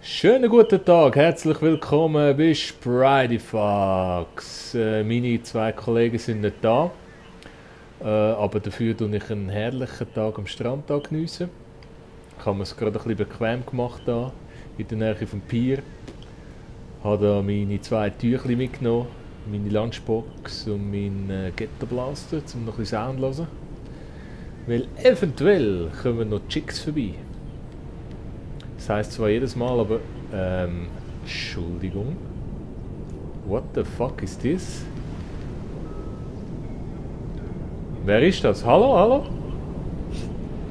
Schönen guten Tag, herzlich willkommen bei Spridefox. Meine zwei Kollegen sind nicht da, aber dafür genieße ich einen herrlichen Tag am Strand geniessen. Ich habe mir es gerade ein bisschen bequem gemacht hier, in der Nähe vom Pier. Ich habe da meine zwei Tüchli mitgenommen, meine Lunchbox und meinen Ghetto-Blaster, um noch ein bisschen Sound zu hören. Weil eventuell kommen noch Chicks vorbei. Das heisst zwar jedes Mal, aber Entschuldigung. What the fuck is this? Wer ist das? Hallo, hallo?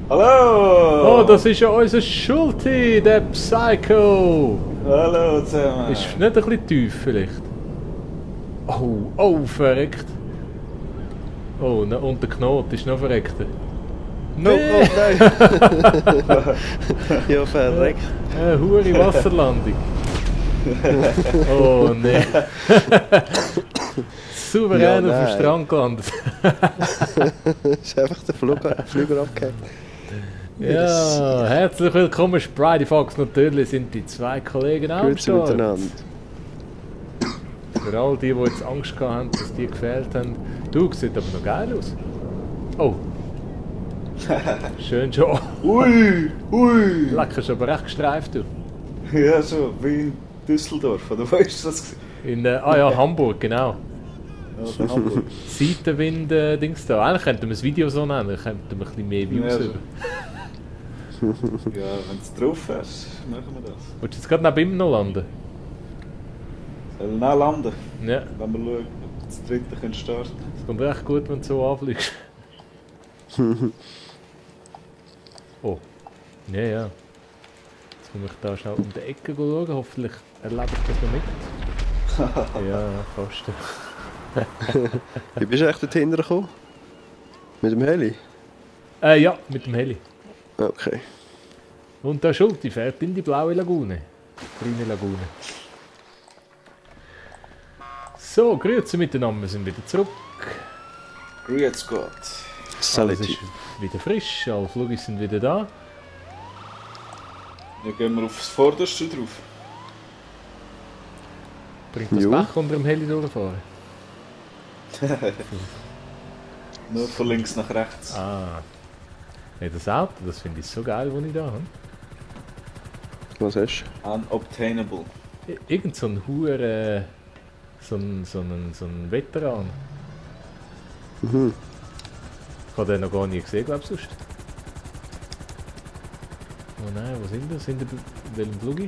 Hallo! Oh, das ist ja unser Schulti, der Psycho! Hallo zusammen! Ist nicht ein bisschen tief vielleicht? Oh, oh, verreckt! Oh, und der Knot ist noch verreckt. Nee. Oh, nein! Ja, verreckt. Hure Wasserlandung. Oh ne. Souverän Ja, auf dem Strand gelandet. Ist einfach der Flüger abgehängt. Ja, herzlich willkommen Spridefox. Natürlich sind die zwei Kollegen auch am Grüezi Start. miteinander. Für all die jetzt Angst gehabt haben, dass die gefehlt haben. Du, sieht aber noch geil aus. Oh. Schön schon. Ui! Ui! Lecker, ist aber recht gestreift, du. Ja, so, wie in Düsseldorf, oder wo ist das? In Hamburg, genau. Ja, der Hamburg. Seitenwind-Dings da. Eigentlich könnten wir das Video so nennen, dann könnten wir ein bisschen mehr Views Ja, so. über. Ja, wenn du drauf hast, machen wir das. Willst du jetzt gerade neben ihm noch landen? Sollen wir landen? Ja, Wenn wir schauen, ob das dritte können starten. es kommt recht gut, wenn du so anfliegst. Oh. Ja, ja. Jetzt muss ich da schnell um die Ecke schauen. Hoffentlich erlebe ich das noch mit. Ja, fast. Wie bist du echt dorthin gekommen? Mit dem Heli? Ja, mit dem Heli. Okay. Und der Schulti fährt in die blaue Lagune. Grüne Lagune. So, grüezi miteinander, wir sind wieder zurück. Grüezi Gott. Alles Sality. ist wieder frisch, alle Flugis sind wieder da. Dann gehen wir aufs Vorderste drauf. Bringt das Jo. Bach unter dem Heli durchfahren? Nur von links nach rechts. Ah. Ja, das Auto, das finde ich so geil, was ich da habe. Was hast Unobtainable. Irgend so ein Hure, so ein Veteran. du? Mhm. Ich habe den noch gar nie gesehen, glaube ich, sonst. Oh nein, wo sind wir? Sind wir in welchem Flugi?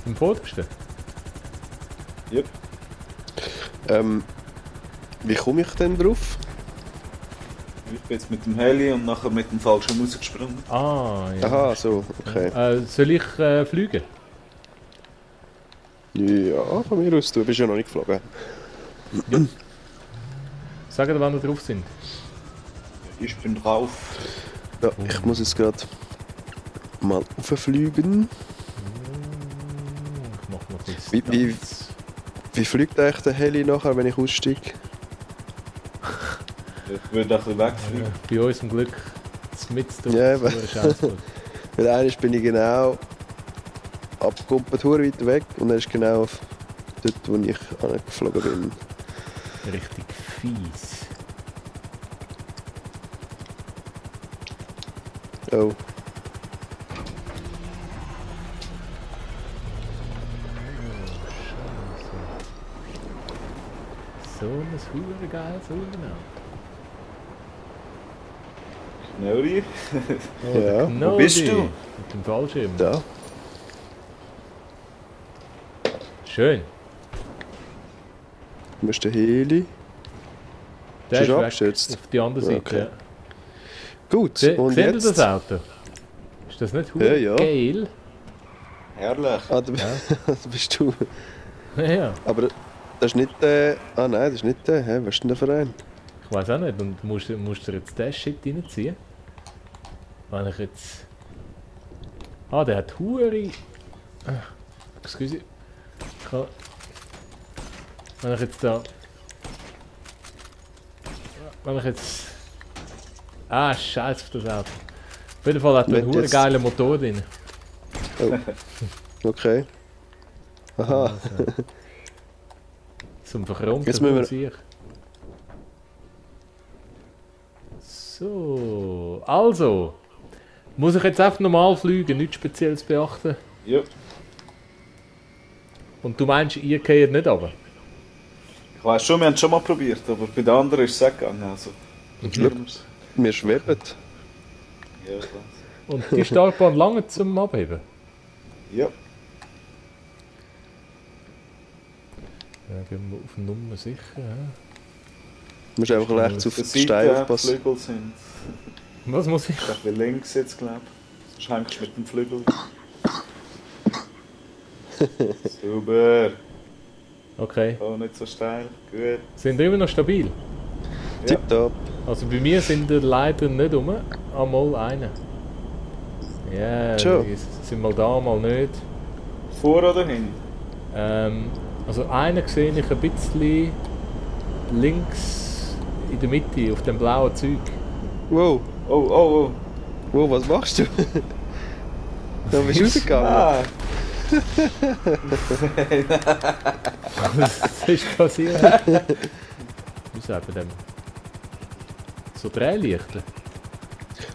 Im vordersten? Yep. Wie komme ich denn drauf? Ich bin jetzt mit dem Heli und nachher mit dem Fallschirm rausgesprungen. Ah, ja. Aha, so, okay. Soll ich fliegen? Ja, von mir aus, du bist ja noch nicht geflogen. Ja. Sag dir, wann wir drauf sind. Ich bin drauf. Ja, ich muss jetzt gerade mal rauffliegen. Ich mach noch ein Wie- bisschen wie- Stunts. Wie fliegt eigentlich der Heli nachher, wenn ich aussteige? Ich würde ein bisschen wegfliegen. Bei uns zum Glück mit drauf. Ja, so aber- ein Scheißflug. Weil eigentlich bin ich genau abgekumpelt, weit weg, und er ist genau dort, wo ich angeflogen bin. Richtig fies. Oh. So ein hure geiles Auto. Knurri. Ja, Genau bist die. du? Mit dem Fallschirm. da. Schön. Wo ist der Heli? Der Ist ist er weg abgestürzt? auf die andere Seite. Okay. Ja. Gut, und Seht ihr jetzt? das Auto? Ist das nicht hure Ja, ja. geil? Herrlich. Ah, da, Ja. da bist du. Ja, Aber das ist nicht der... Ah nein, das ist nicht der. Hä? Was ist denn der Verein? ich weiß auch nicht. Und musst du jetzt den Shit reinziehen? Wenn ich jetzt... Ah, der hat hure... Excuse. Ich kann... Wenn ich jetzt da... Wenn ich jetzt... Ah, scheiße auf das Auto. Auf jeden Fall hat er einen Wenn hure jetzt- geilen Motor drin. Okay. Aha. Also, zum Verchromten Jetzt müssen wir- sich. So, also. Muss ich jetzt einfach normal fliegen, nichts Spezielles beachten? Ja. Und du meinst, ihr geht nicht runter? Ich weiss schon, wir haben es schon mal probiert, aber bei den anderen ist es auch gegangen. Also, probieren wir's. Wir schweben. Ja, ich weiss. Und die Startbahn lange zum Abheben? Ja. Ja, gehen wir auf Nummer sicher. Ja. Du musst einfach rechts auf Der die Steine Seite aufpassen. Flügel sind. Was muss ich? Ich glaube, links jetzt, glaube ich. Sonst hängst du mit dem Flügel. Super. Okay. Oh, nicht so steil. Gut. Sind immer noch stabil? Ja. Tipptopp. Also bei mir sind die leider nicht rum. Einmal einer. Ja, Schon. die sind mal da, mal nicht. Vor oder hin? Also einen sehe ich ein bisschen links in der Mitte, auf dem blauen Zeug. Wow. Oh, oh, oh. Wow, was machst du? Da bist du rausgegangen. Ah, Was ist passiert? Wie sagt man dem? So Drehlichter?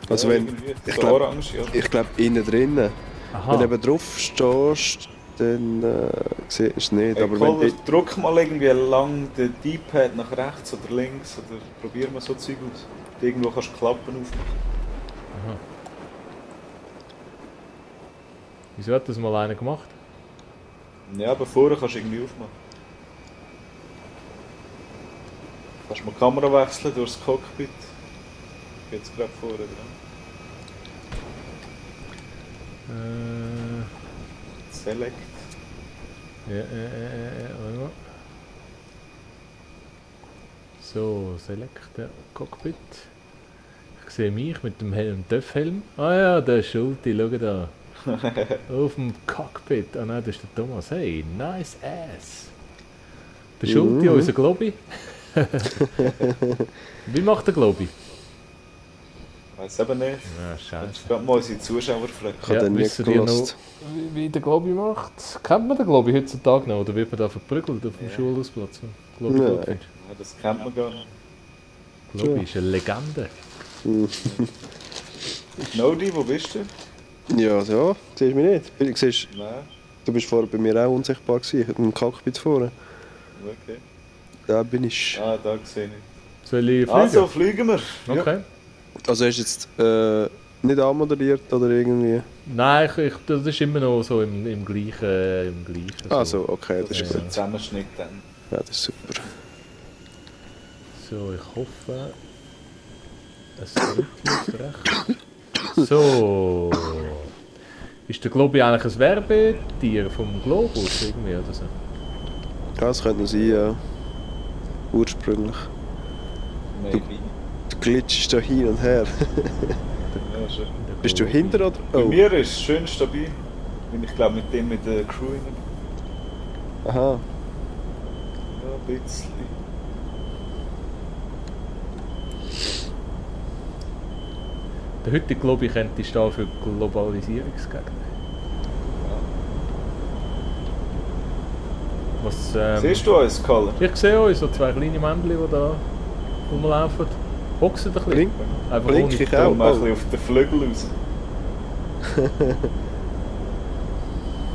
Also ja, wenn, irgendwie. ich So glaub- orange, ja. ich glaube innen drinnen. Aha. Wenn du eben drauf stehst, dann siehst du es nicht. Hey, Aber Kohler, wenn, drück mal irgendwie lang den D-Pad nach rechts oder links oder probier mal so Zeug aus. Irgendwo kannst du Klappen aufmachen. Wieso hat das mal einer gemacht? Ja, aber vorher kannst du irgendwie aufmachen. Kannst mal die Kamera wechseln durchs Cockpit. Jetzt gerade vorne dran. Select. Warte mal. So, Select Cockpit. Ich sehe mich mit dem Helm, Töff-Helm. Ah ja, der ist Schulti, schau da. Auf dem Cockpit. Ah nein, das ist der Thomas. Hey, nice ass. Der Schulti, unser Globi. Wie macht der Globi? Weiß eben nicht. Ah, Jetzt scheiße. gerade mal unsere Zuschauer fragen. ich habe den nicht wisst ihr noch, gelost. wie der Globi macht? Kennt man den Globi heutzutage noch? Oder wird man da verprügelt auf dem Schulhausplatz? Globi, Nein. Globi. Ja, das kennt man gar nicht. Globi ist eine Legende. Nodi, wo bist du? Ja, ja, siehst du mich nicht. Du, siehst, Nein. du bist vorher bei mir auch unsichtbar gewesen, im Cockpit vorne. Okay. Da bin ich. Ah, da sehe ich. Soll ich fliegen? Also, fliegen wir. Ja. Okay. Also hast du jetzt nicht anmoderiert oder irgendwie? Nein, das ist immer noch so im gleichen. So. Also, okay, das Das ist ist gut. ein Zusammenschnitt dann. Ja, das ist super. So, ich hoffe, es geht recht. So. Ist der Globi eigentlich ein Werbetier vom Globus irgendwie oder so? Ja, das könnte sein, ja. Ursprünglich. Maybe. Du glitschst da hin und her. Ja, schon. Bist du hinter oder? Bei Oh. mir ist es schön stabil. Bin ich glaube mit dem mit der Crew rein. Aha. Ja, ein bisschen. Der heutige Globi könnte stehen für Globalisierungsgegner. Was, Siehst du uns, Color? ich sehe euch, so zwei kleine Männchen, die da rumlaufen. Boxen ein bisschen. Blink, Einfach blink ohne ich Komm auch. mal ein Oh. bisschen auf den Flügel raus.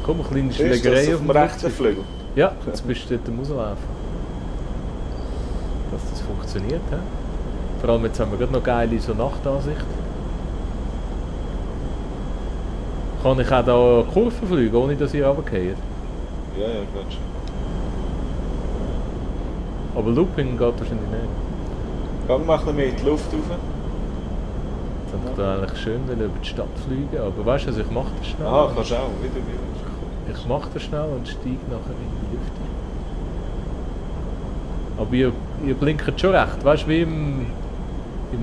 Komm, eine kleine Siehst du Schlägerei das auf auf dem dem rechten Flugzeug. Flügel? Ja, jetzt bist du dort am Rauslaufen. Dass das funktioniert, he? Vor allem jetzt haben wir gerade noch geile so Nachtansicht. Kann ich auch da Kurven fliegen, ohne dass ihr runterfällt? Ja, ja, geht schon. Aber Looping geht wahrscheinlich nicht. Gang mal ein bisschen mehr in die Luft rauf. Jetzt hätte ich da eigentlich schön über die Stadt fliegen, aber weißt du, also ich mache das schnell. Ah, kannst du auch, wie du willst. Ich mache das schnell und steige nachher in die Luft. Aber ihr blinkt schon recht, weißt du, wie im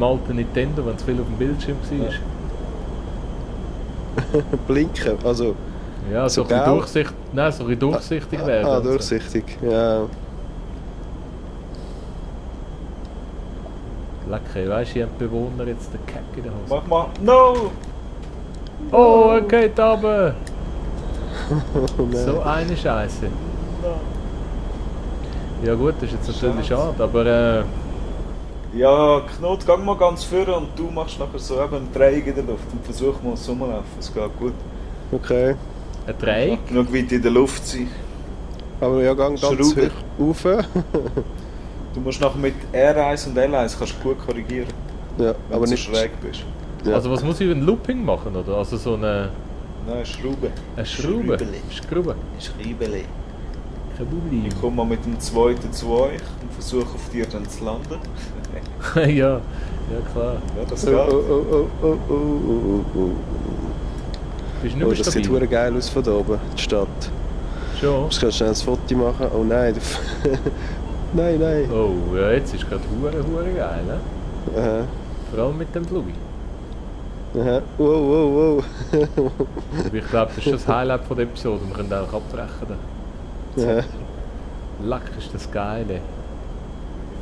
alten Nintendo, wenn es viel auf dem Bildschirm war. Ja. Blinken, also. Ja, so So ein bisschen gelb? durchsichtig, nein, so ein bisschen durchsichtig werden. Ah, und so. durchsichtig. Ja. Lecker, weißt du, ich habe Bewohner jetzt den Kack in der Hose. Mach mal. No! Oh, er geht runter! Oh nein. So eine Scheiße. Ja gut, das ist jetzt natürlich schade, aber Ja, Knut, geh mal ganz vorne und du machst nachher so eben ein Dreieck in der Luft und versuch mal so rumlaufen. Es geht gut. Okay. ein Dreieck. Genug weit in der Luft sein. Aber ja, gang ganz Schrauben. hoch rauf. Du musst nachher mit R1 und L1 kannst du gut korrigieren, Ja, wenn aber du nicht so schräg bist. Ja. Also was muss ich, ein Looping machen, oder? Also so eine Schrauben. Schraube? Schraube? Schraubeli. Kabuli. Ich komme mal mit dem zweiten zu euch und versuche auf dir dann zu landen. ja, ja klar. Ja, das Oh, geht. oh, oh, oh, oh, oh, oh. Bist du nicht Oh, mehr das sieht stabil? hure geil aus von da oben, die Stadt. Schon? Ich kann schnell ein Foto machen. Oh nein, nein, nein. Oh, ja, jetzt ist gerade hure geil, ne? Aha, Vor allem mit dem Flugi. aha. Wow, wow, wow. Aber ich glaube, das ist das Highlight von der Episode. Wir können auch abbrechen. Da. Aha. Lack ist das geil, ey.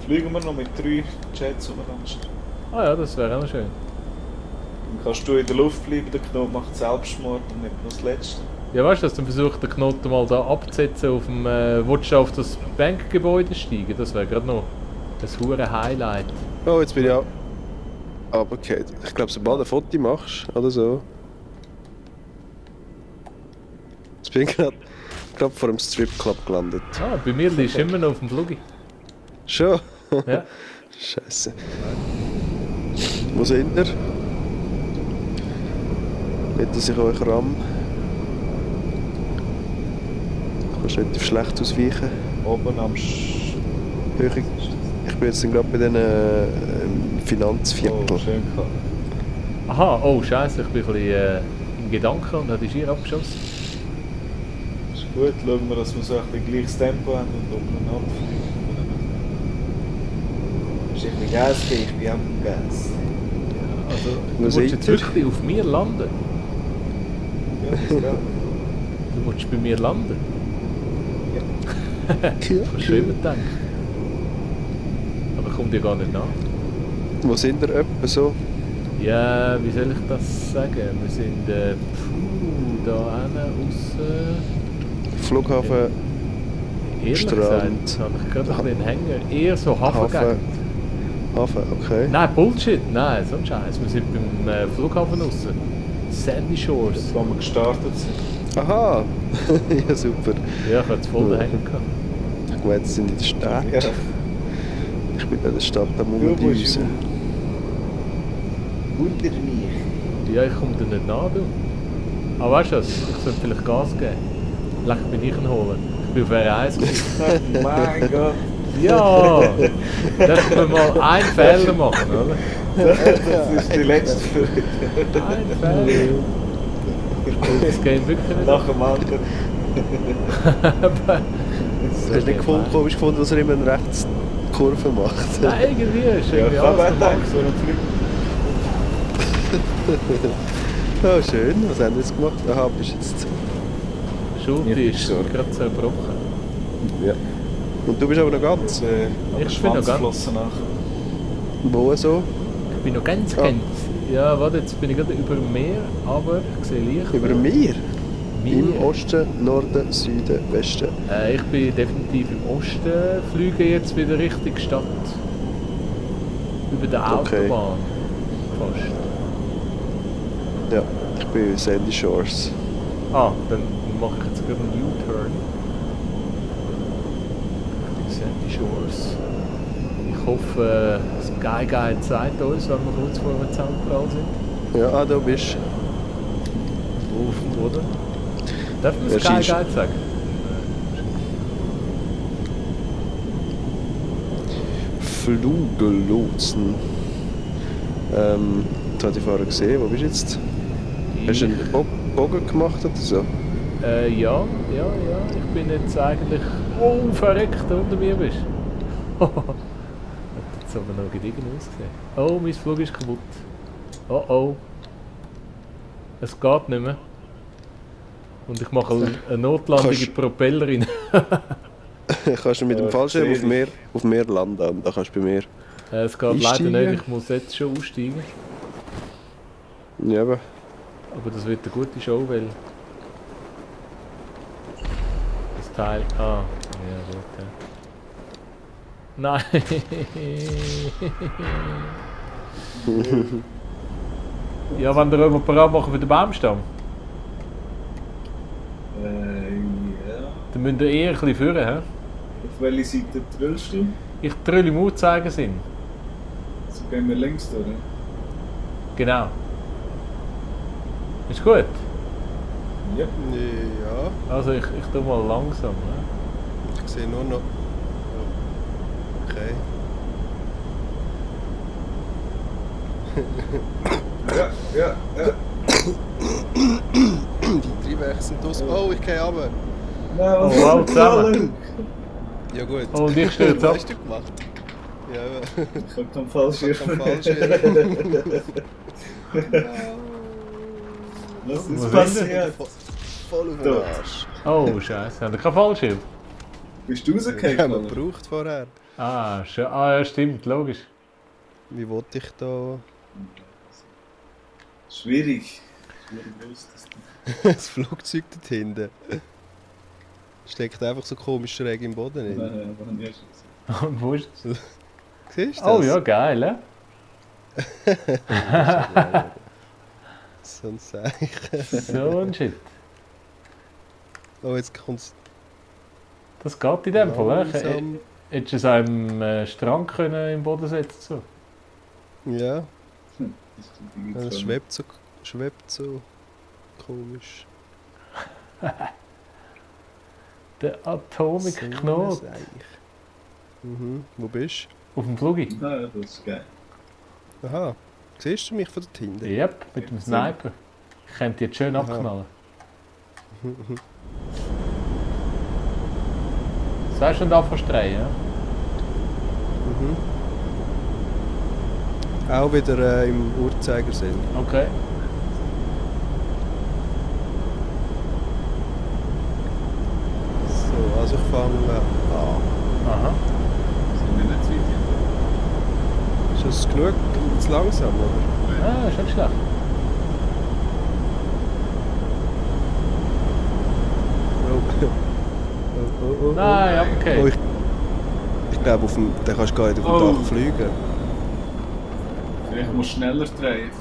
Fliegen wir noch mit 3 Jets umeinander. Ah ja, das wäre auch noch schön. Dann kannst du in der Luft bleiben, der Knopf macht Selbstmord und nicht nur das Letzte. Ja, weißt du, dass du versuchst, den Knoten mal da abzusetzen auf dem... willst du auf das Bankgebäude steigen? Das wäre gerade noch ein hure Highlight. Oh, jetzt bin ich auch runtergefallen. Ich glaube, sobald du ein Foto machst oder so. Jetzt bin ich gerade vor dem Stripclub gelandet. Ah, bei mir liegst du immer noch auf dem Flugi. Schon? Ja. Scheiße. Wo sind ihr? Nicht, dass ich euch ramm. Kannst relativ schlecht ausweichen. Oben am Sch... Ich bin jetzt gerade bei diesen Finanzviertel. Oh, schön gehabt. Aha, oh scheiße, ich bin ein bisschen in Gedanken und habe die Schier abgeschossen. Ist gut, schauen wir, dass wir so ein bisschen gleiches Tempo haben und umeinander fliegen. Ist ein bisschen Gas geben, ich bin auch im Gas. Also, Wo du musst seid jetzt ihr? wirklich auf mir landen. Ja, das geht. Du musst bei mir landen. Ja. Ich habe schon immer gedacht. Aber kommt dir gar nicht nach. Wo sind ihr etwa so? Ja, wie soll ich das sagen? Wir sind da hinten aussen. Flughafen, Ehrlich Strand. gesagt, habe ich gerade ein bisschen einen Hänger. Eher so Hafengegend. Hafen, okay. Nein, Bullshit, nein, so ein Scheiß. Wir sind beim Flughafen aussen. Sandy Shores. Wo wir gestartet sind. Aha! Ja, super. Ja, ich hatte es voll den Hänger gehabt. Ich meine, jetzt sind in der Stadt. Ja. Ich bin in der Stadt am Du musst Umdüsen. unter mich. Ja, ich komme dir nicht nach, du. Aber weißt du was? Ich sollte vielleicht Gas geben. Leck mich nicht holen. Ich bin auf R1 gewesen. Mein Gott. Ja! Dürfen wir mal einen Fehler machen, oder? Das ist die letzte Freude. Ein Fehler. Das Game wirklich nicht. Nach dem anderen. Hast du nicht komisch gefunden, dass er immer eine Rechtskurve macht? Nein, irgendwie ist Ja, irgendwie ich habe alles auch gedacht, gemacht. so ein Flug. Oh, schön. Was haben wir jetzt gemacht? Aha, bist jetzt... Schulter Ich ist bin gerade zerbrochen. Ja. Und du bist aber noch ganz... Ich bin noch ganz- Schwanzflossen nach. Wo so? Ich bin noch ganz, Ah. ganz... Ja, warte, jetzt bin ich gerade über dem Meer, aber ich sehe Licht. Über dem Meer? Meer. Im Osten, Norden, Süden, Westen. Ich bin definitiv im Osten, fliege jetzt wieder Richtung Stadt. Über der Okay. Autobahn. Fast. Ja, ich bin in Sandy Shores. Ah, dann mache ich jetzt gerade einen U-Turn. Richtung Sandy Shores. Ich hoffe, Sky Guide zeigt uns, wenn wir kurz vor dem Zaunpfahl sind. Ja, da bist Wo, oder? Darf man Ja, Sky schießt. Guide sagen? Flugellotsen. Das hatte ich vorher gesehen. Wo bist du jetzt? Hast du einen Bogen gemacht oder so? Ja. Ich bin jetzt eigentlich... Oh, verreckt, da unter mir bist. Hat jetzt aber noch gediegen ausgesehen. Oh, mein Flug ist kaputt. Oh oh. Es geht nicht mehr. Und ich mache eine Notlandung in die Propellerin. Kannst du mit dem Ja, Fallschirm sehe auf Meer landen? Und dann kannst du bei mir. Es geht leider Einsteigen? nicht, ich muss jetzt schon aussteigen. Ja, aber Aber das wird eine gute Show, weil das Teil... Ah, ja gut, ja. Nein! Ja, wenn ihr jemand parat machen für den Baumstamm, Ja. dann müsst ihr eher ein bisschen führen, hä? Auf welche Seite trillst du? Ich trülle im Uhrzeigersinn. So gehen wir links durch. Genau. Ist gut? Ja. Ja, Also ich tue mal langsam. Ne? ich sehe nur noch... Okay. Ja. Die Triebwerke sind aus. Oh, ich gehe runter. Oh, wow, zusammen. Ja gut. Oh, und ich stehe jetzt ab. Was hast du gemacht? Ja, Ich hab keinen Fallschirm. Was ist Was passiert? Voll auf den Tot. Arsch. Oh, scheiße. Haben wir kein Fallschirm? Bist du Den haben wir rausgekommen? gebraucht vorher. Ah, schön. Ah, ja, stimmt, logisch. Wie wollte ich da... Schwierig. Das Flugzeug dort hinten. Steckt einfach so komisch schräg im Boden rein. Nein, aber nicht erst. Und wo ist es? Siehst du das? Oh ja, geil, hä? So ein Zeichen. So ein Shit. Oh, jetzt kommt's Das geht in dem Fall, hä? langsam. Hättest du es einem Strang können im Boden setzen so? Ja, Das es schwebt so komisch. Der Atomic Knot. So ein Seich. Mhm, wo bist Auf dem Flugi. Nein, das ist geil. du? Aha, siehst du mich von dort hinten? Yep, mit dem Sniper. Ich könnte jetzt schön Aha. abknallen. Das hast du schon da verstreuen, ja? Mhm. Auch wieder im Uhrzeigersinn. Okay. So, also ich fange an. Aha. Sind wir nicht zu weit? Ist das genug? Zu langsam, oder? Ah, ist nicht schlecht. Oh. Nein, Oh, okay. ich glaube, den kannst du gar nicht auf dem Oh. Dach fliegen. Ich muss schneller drehen.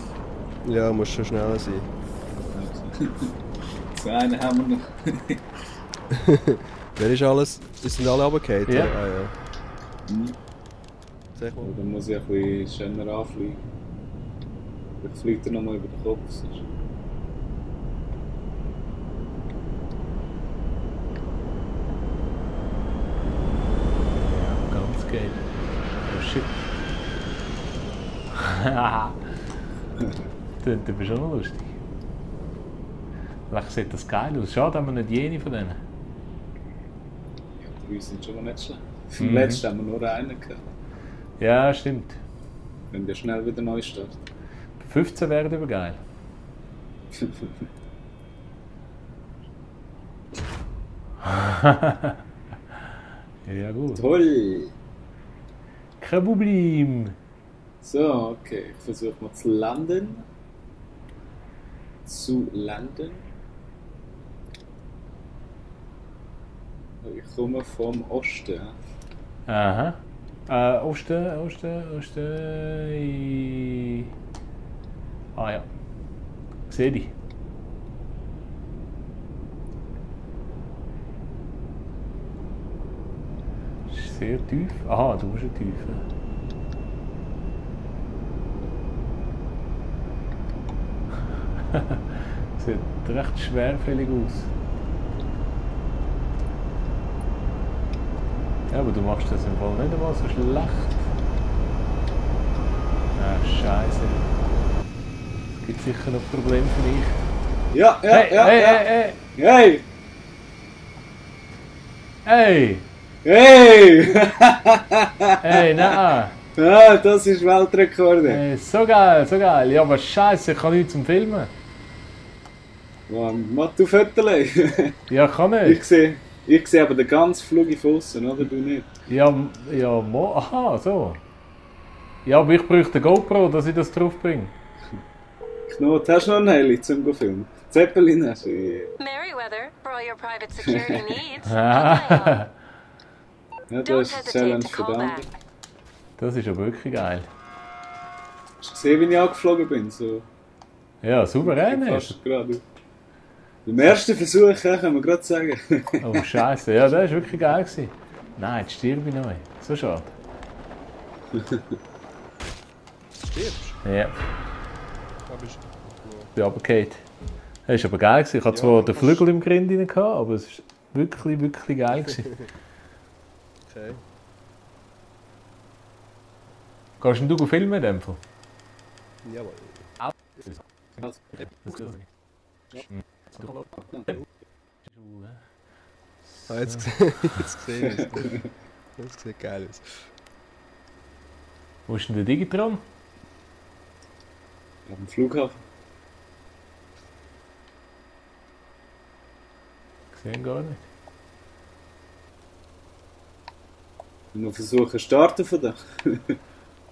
Ja, muss schon schneller sein. So einen haben wir noch. Wer ist alles? Die sind alle runtergefallen? Ja. Ah, ja. Sag mal. Dann muss ich ein bisschen schöner anfliegen. Vielleicht fliegt er nochmal über den Kopf. sonst- Ganz geil. Oh shit. Das ist schon noch lustig. Vielleicht sieht das geil aus. Schade, haben wir nicht jene von denen. Ja, die Grüße sind schon mal nicht schlecht. Mhm. Im letzten haben wir nur einen gehabt. Ja, stimmt. Wenn wir schnell wieder neu starten. 15 wäre aber geil. Ja gut. Toll! Kein Problem. So, okay. Ich versuche mal zu landen. Ich komme vom Osten. Aha. Osten. Ah ja. Sehe dich. Ist sehr tief. Aha, du bist ja tief. Sieht recht schwerfällig aus. Ja, aber du machst das im Fall nicht einmal so schlecht. Ah, Scheiße. Es gibt sicher noch Probleme für mich. Ja, ja, Hey, ja, hey, ja. hey, Hey! hey! Hey! Hey, nein! Ja, das ist Weltrekord. Hey, so geil, so geil. Ja, aber Scheiße, ich kann nichts zum Filmen. Mann, mach du Fotos. Ja, kann Ich nicht. sehe aber den ganzen Flug von außen, oder? Du nicht? Ja, aha, so. Ja, aber ich bräuchte eine GoPro, dass ich das drauf bringe. Knot, hast du noch einen Heli zum Filmen? Zeppelin hast du? Meriwether, for all your private security needs. Ah, Ja, Don't das ist die Challenge hesitate to call verdammt. back. das ist ja wirklich geil. Hast du gesehen, wie ich angeflogen bin? So, Ja, souverän hast fast gerade. Beim ersten Versuch kann man gerade sagen. du. Oh Scheiße, ja, das war wirklich geil gewesen. Nein, jetzt stirbe ich noch. So schade. Stirbst Ja, du? Aber ist... bin runtergefallen. Das war aber geil gewesen. Ich hatte zwar den Flügel im Grind rein, aber es war wirklich, wirklich geil gewesen. Okay. Gehst denn du filmen in dem Fall? Jawohl. Ah, jetzt gesehen es. Das sieht geil aus. Wo ist denn der Digitron? Am Flughafen. Gesehen gar nicht. Und noch versuchen starten von da.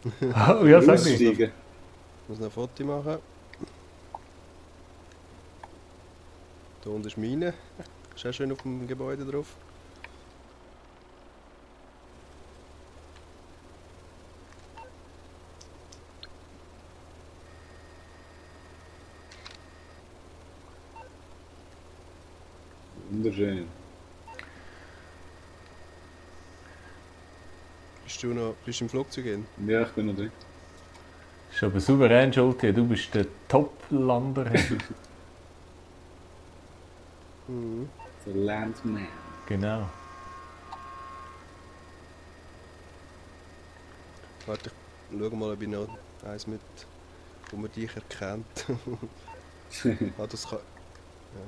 Oh, ja, sag nicht. Aussteigen. Ich muss noch ein Foto machen. Da unten ist meine. Ist auch schön auf dem Gebäude drauf. Wunderschön. Bist du im Flugzeug hin? Ja, ich bin noch drin. Ist aber souverän, Schulti. Du bist der Top-Lander. Mhm. Der Landman. Genau. Warte, ich schau mal, ob ich noch eins mit, wo man dich erkennt. Ah, das kann... Ja.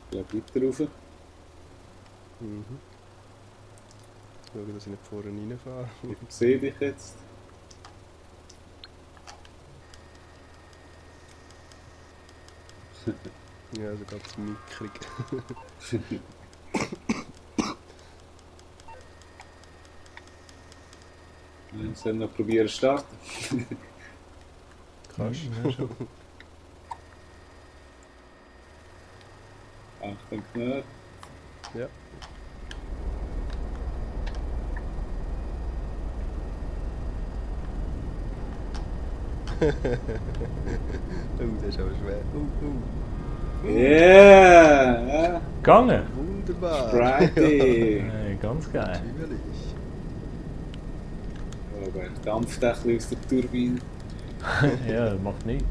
Ich glaube weiter rauf. Mhm. Schauen, dass ich nicht vorne reinfahre. Ich sehe dich jetzt. Ja, also ganz mickrig. Wir sollen noch probieren zu starten. Kannst Ja, schon. Achtung, Knöpfe. Ja. Das ist aber schwer. Yeah! Gegangen? Wunderbar! Friday! Hey, ganz geil. Natürlich. Aber dampft ein bisschen aus der Turbine. Ja, macht nichts.